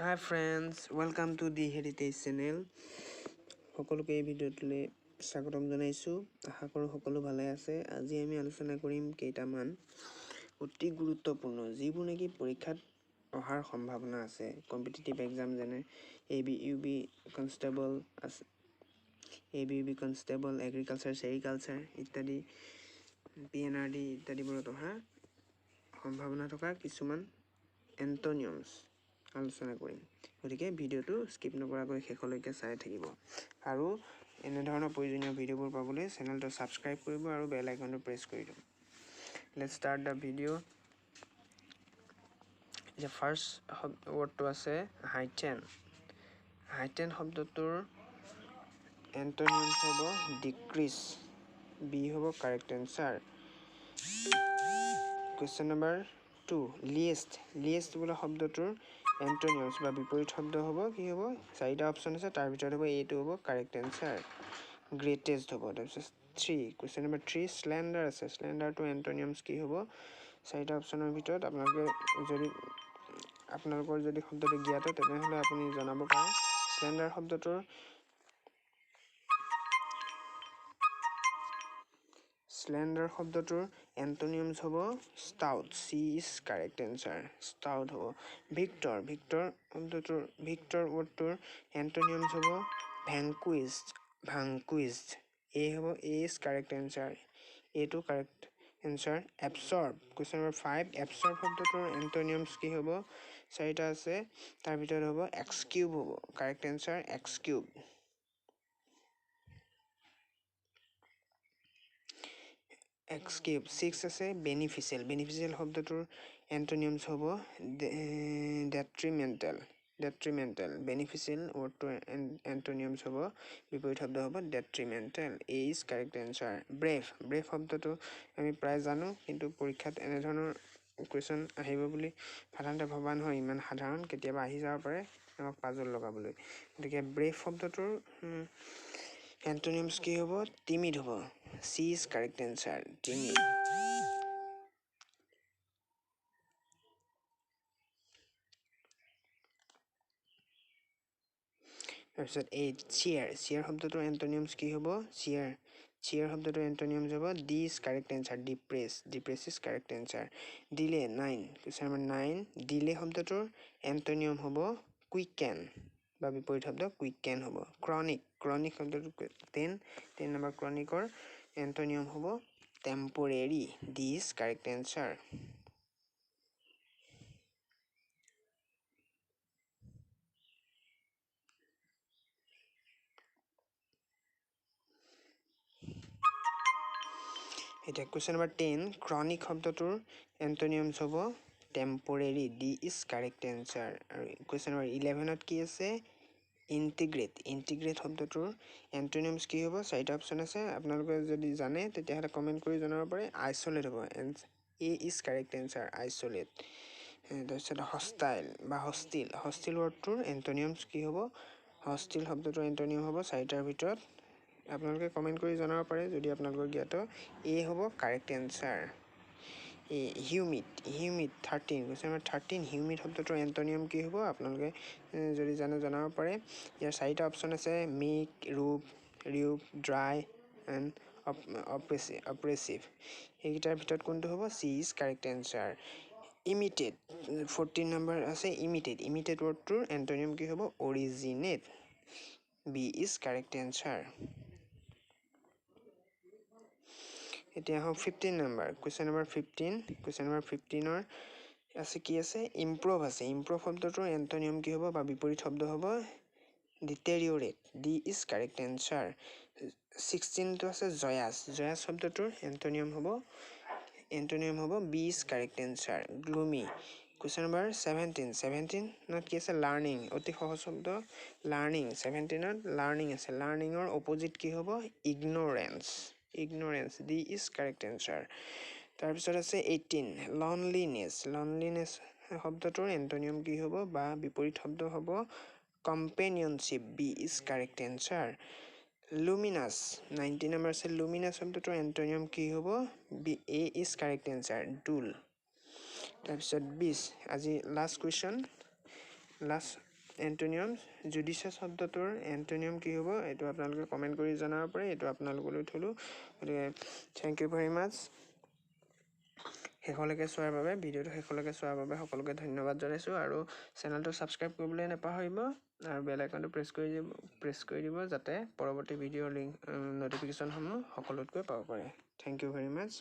Hi friends, welcome to the Heritage channel. সকলোকে এই ভিডিঅ'টোলৈ স্বাগতম জনাইছোঁ। আশা কৰোঁ সকলো ভালে আছে। আজি আমি আলোচনা কৰিম কেইটামান অতি গুৰুত্বপূৰ্ণ যিবোৰ নেকি পৰীক্ষাত অহাৰ সম্ভাৱনা আছে, কম্পিটিটিভ এক্সাম যেনে A B U B constable আছে, A B U B constable, agriculture, sericulture ইত্যাদি, পি এন আৰ ডি ইত্যাদিবোৰত অহা সম্ভাৱনা থকা কিছুমান এণ্টনিয়মছ আলোচনা কৰিম। গতিকে ভিডিঅ'টো স্কিপ নকৰাকৈ শেষলৈকে চাই থাকিব আৰু এনেধৰণৰ প্ৰয়োজনীয় ভিডিঅ'বোৰ পাবলৈ চেনেলটো ছাবস্ক্ৰাইব কৰিব আৰু বেল আইকনটো প্ৰেছ কৰি দিব। Let's start the video. এতিয়া ফাৰ্ষ্ট ৱৰ্ডটো আছে হাইটেন। হাইটেন শব্দটোৰ এণ্টনিয়মছ হ'ব ডিক্ৰিজ, বি হ'ব correct answer. Question number 2, least. Least বোলা শব্দটোৰ এণ্টনিয়মছ বা বিপৰীত শব্দ হ'ব কি হ'ব? চাৰিটা অপশ্যন আছে, তাৰ ভিতৰত হ'ব এইটো হ'ব কাৰেক্ট এনচাৰ, গ্ৰেটেষ্ট হ'ব। তাৰপিছত 3, কুৱেশ্যন নম্বৰ 3, শ্লেণ্ডাৰ আছে। শ্লেণ্ডাৰটো এণ্টনিয়মছ কি হ'ব? চাৰিটা অপশ্যনৰ ভিতৰত আপোনালোকে যদি আপোনালোকৰ যদি শব্দটো জ্ঞাত তেনেহ'লে আপুনি জনাব পাৰে। শ্লেণ্ডাৰ শব্দটোৰ এণ্টনিয়মছ হ'ব stout, C is correct answer, stout হ'ব। ভিক্টৰ, ভিক্টৰ শব্দটোৰ ভিক্টৰ ৱৰ্ডটোৰ এণ্টনিয়মছ হ'ব ভেংকুইজড, ভাংকুইজড, এ হ'ব, এ is correct answer, এইটো correct answer. Absorb, question number 5, absorb শব্দটোৰ এণ্টনিয়মছ কি হ'ব? চাৰিটা আছে, তাৰ ভিতৰত হ'ব এক্স কিউব হ'ব, correct answer X cube. X cube. 6 আছে বেনিফিচিয়েল। বেনিফিচিয়েল শব্দটোৰ এণ্টনিয়মছ হ'ব ডেট্ৰিমেণ্টেল, ডেট্ৰিমেণ্টেল। বেনিফিচিয়েল ৱৰ্ডটোৰ এণ্টনিয়মছ হ'ব, বিপৰীত শব্দ হ'ব detrimental, A is correct answer. Brave, brave শব্দটো আমি প্ৰায় জানো, কিন্তু পৰীক্ষাত এনেধৰণৰ কুৱেশ্যন আহিব বুলি সাধাৰণতে ভবা নহয়, ইমান সাধাৰণ, কেতিয়াবা আহি যাব পাৰে আমাক পাজল লগাবলৈ। গতিকে ব্ৰেভ শব্দটোৰ এণ্টনিয়মছ কি হ'ব? টিমিড হ'ব, C is correct answer, timid. তাৰপিছত 8, চিয়াৰ। চিয়াৰ শব্দটোৰ এণ্টনিয়মছ কি হ'ব? চিয়াৰ, চিয়াৰ শব্দটোৰ এণ্টনিয়মছ হ'ব D is correct answer, depress, depress is correct answer. Delay, 9, question number 9, delay শব্দটোৰ এণ্টনিয়ম হ'ব কুইকেন বা বিপৰীত শব্দ কুইকেন হ'ব। ক্ৰনিক, ক্ৰনিক শব্দটো 10, 10 নম্বৰ ক্ৰনিকৰ এণ্টনিয়ম হ'ব temporary, D is correct answer. এতিয়া কুৱেশ্যন নম্বৰ 10, ক্ৰনিক শব্দটোৰ এণ্টনিয়মছ হ'ব temporary, D is correct answer. আৰু কুৱেশ্যন নম্বৰ 11ত কি আছে? ইণ্টিগ্ৰেট। ইণ্টিগ্ৰেট শব্দটোৰ এণ্টনিয়মছ কি হ'ব? চাৰিটা অপশ্যন আছে, আপোনালোকে যদি জানে তেতিয়াহ'লে কমেণ্ট কৰি জনাব পাৰে। আইচলেট হ'ব, A is correct answer, isolate. তাৰপিছত হষ্টাইল বা হষ্টিল, হষ্টিল ৱৰ্ডটোৰ এণ্টনিয়মছ কি হ'ব? হষ্টিল শব্দটোৰ এণ্টনিয়ম হ'ব চাৰিটাৰ ভিতৰত, আপোনালোকে কমেণ্ট কৰি জনাব পাৰে যদি আপোনালোকৰ জ্ঞাত। এ হ'ব correct answer. A humid, humid 13, question number 13, humid শব্দটোৰ এণ্টনিয়ম কি হ'ব? আপোনালোকে যদি জানে জনাব পাৰে। ইয়াৰ চাৰিটা অপশ্যন আছে, meek, roof, rube, dry and oppressive. এইকেইটাৰ ভিতৰত কোনটো হ'ব? C is correct answer. Imitate, 14 number আছে ইমিটেট। ইমিটেট ৱৰ্ডটোৰ এণ্টনিয়ম কি হ'ব? Originate, B is correct answer. এতিয়া আহোঁ 15 number, question number 15। Question number 15ৰ আছে কি আছে? ইম্প্ৰুভ আছে। ইম্প্ৰুভ শব্দটোৰ এণ্টনিয়ম কি হ'ব বা বিপৰীত শব্দ হ'ব deteriorate, D is correct answer. 16টো আছে জয়াছ। জয়াছ শব্দটোৰ এণ্টনিয়ম হ'ব, এণ্টনিয়ম হ'ব B is correct answer, gloomy. Question number 17, 17ত কি আছে? লাৰ্ণিং, অতি সহজ শব্দ লাৰ্ণিং। 17ত লাৰ্ণিং আছে, লাৰ্ণিঙৰ অপজিট কি হ'ব? Ignorance, ignorance, D is correct answer. তাৰপিছত আছে 18, লনলিনেছ। লনলিনেছ শব্দটোৰ এণ্টনিয়ম কি হ'ব বা বিপৰীত শব্দ হ'ব companionship, B is correct answer. Luminous, 19 number আছে লুমিনাছ শব্দটোৰ এণ্টনিয়ম কি হ'ব? B, A is correct answer, dull. তাৰপিছত 20, আজি লাষ্ট কুৱেশ্যন, লাষ্ট এণ্টনিয়ামছ। জুডিচিয়াছ শব্দটোৰ এণ্টনিয়াম কি হ'ব, এইটো আপোনালোকে কমেণ্ট কৰি জনাব পাৰে। এইটো আপোনালোকলৈ থ'লোঁ। গতিকে thank you very মাছ শেষলৈকে চোৱাৰ বাবে। ভিডিঅ'টো শেষলৈকে চোৱাৰ বাবে সকলোকে ধন্যবাদ জনাইছোঁ আৰু চেনেলটো ছাবস্ক্ৰাইব কৰিবলৈ নাপাহৰিব আৰু বেল আইকনটো প্ৰেছ কৰি দিব, যাতে পৰৱৰ্তী ভিডিঅ'ৰ লিংক ন'টিফিকেশ্যনসমূহ সকলোতকৈ পাব পাৰে। Thank you very much.